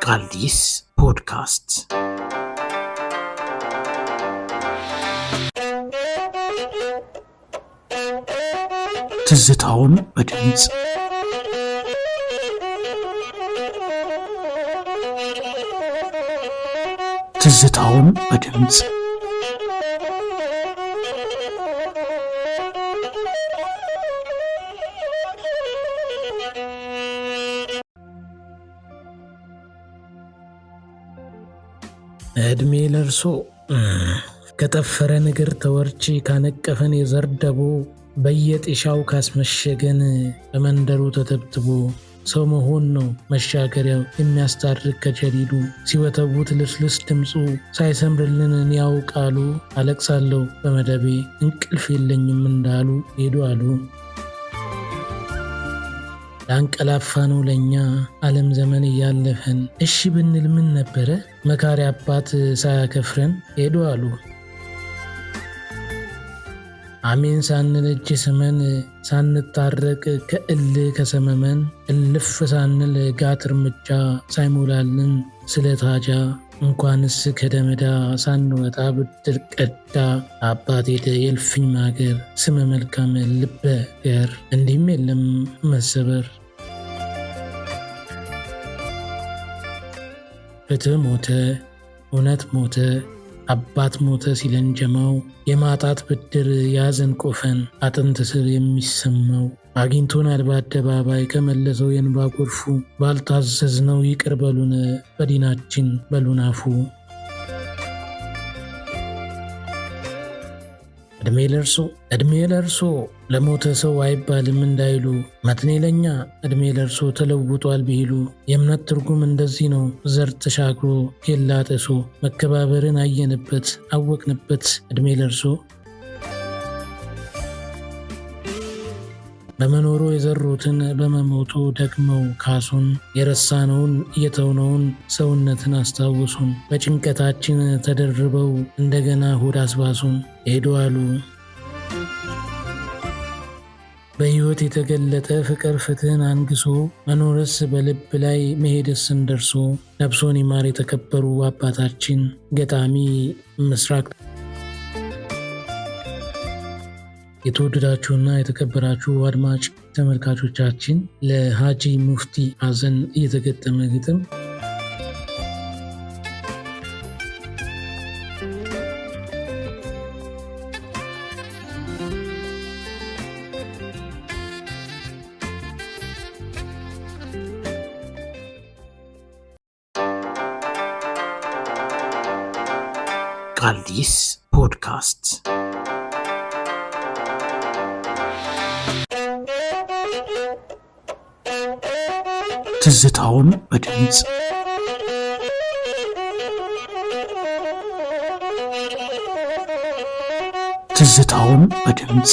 ቃልዲስ ፖድካስት። ትዝታውን በድምፅ። ትዝታውን በድምፅ። ዕድሜ ለርሶ ከጠፈረ እግር ተወርች ካነቀፈን የዘር ደቦ፣ በየጤሻው ካስመሸገን በመንደሩ ተተብትቦ፣ ሰው መሆን ነው መሻገሪያው የሚያስታርቅ ከጀሊሉ። ሲወተውት ልስልስ ድምፁ ሳይሰምርልን ያው ቃሉ፣ አለቅሳለሁ በመደቤ እንቅልፍ የለኝም እንዳሉ ሄዱ አሉ። ላንቀላፋ ነው ለእኛ ዓለም ዘመን እያለፈን፣ እሺ ብንል ምን ነበረ መካሪ አባት ሳያከፍረን ሄዱ አሉ። አሜን ሳንል እጅ ስመን፣ ሳንታረቅ ከእልህ ከሰመመን፣ እልፍ ሳንል ጋት እርምጃ ሳይሞላልን ስለ ታጃ፣ እንኳንስ ከደመዳ ሳንወጣ ብድር ቀዳ አባት ሄደ የእልፍኝ ማገር። ስመ መልካም ልበ ገር እንዲህም የለም መሰበር። ፍትህ ሞተ፣ እውነት ሞተ፣ አባት ሞተ ሲለን ጀማው፣ የማጣት ብድር ያዘን ቆፈን አጥንት ስር የሚሰማው አግኝቶናል በአደባባይ ከመለሰው የእንባ ጎርፉ። ባልታዘዝነው ይቅር በሉን በዲናችን በሉን አፉ። ዕድሜ ለርሶ፣ ዕድሜ ለርሶ ለሞተ ሰው አይባልም እንዳይሉ፣ መጥኔ ለኛ ዕድሜ ለርሶ ተለውጧል ቢሉ፣ የእምነት ትርጉም እንደዚህ ነው ዘር ተሻግሮ ኬላ ጥሶ፣ መከባበርን አየንበት አወቅንበት ዕድሜ ለርሶ። በመኖሩ የዘሩትን በመሞቱ ደግመው ካሱን፣ የረሳነውን የተውነውን ሰውነትን አስታውሱን፣ በጭንቀታችን ተደርበው እንደገና ሆድ አስባሱን ሄዱ አሉ። በሕይወት የተገለጠ ፍቅር ፍትህን አንግሶ፣ መኖርስ በልብ ላይ መሄድስ እንደርሶ፣ ነፍሶን ይማር የተከበሩ አባታችን ገጣሚ ምስራቅ። የተወደዳችሁና የተከበራችሁ አድማጭ ተመልካቾቻችን፣ ለሃጂ ሙፍቲ ሐዘን የተገጠመ ግጥም። ቃልዲስ ፖድካስት። ትዝታውን በድምፅ። ትዝታውን በድምፅ።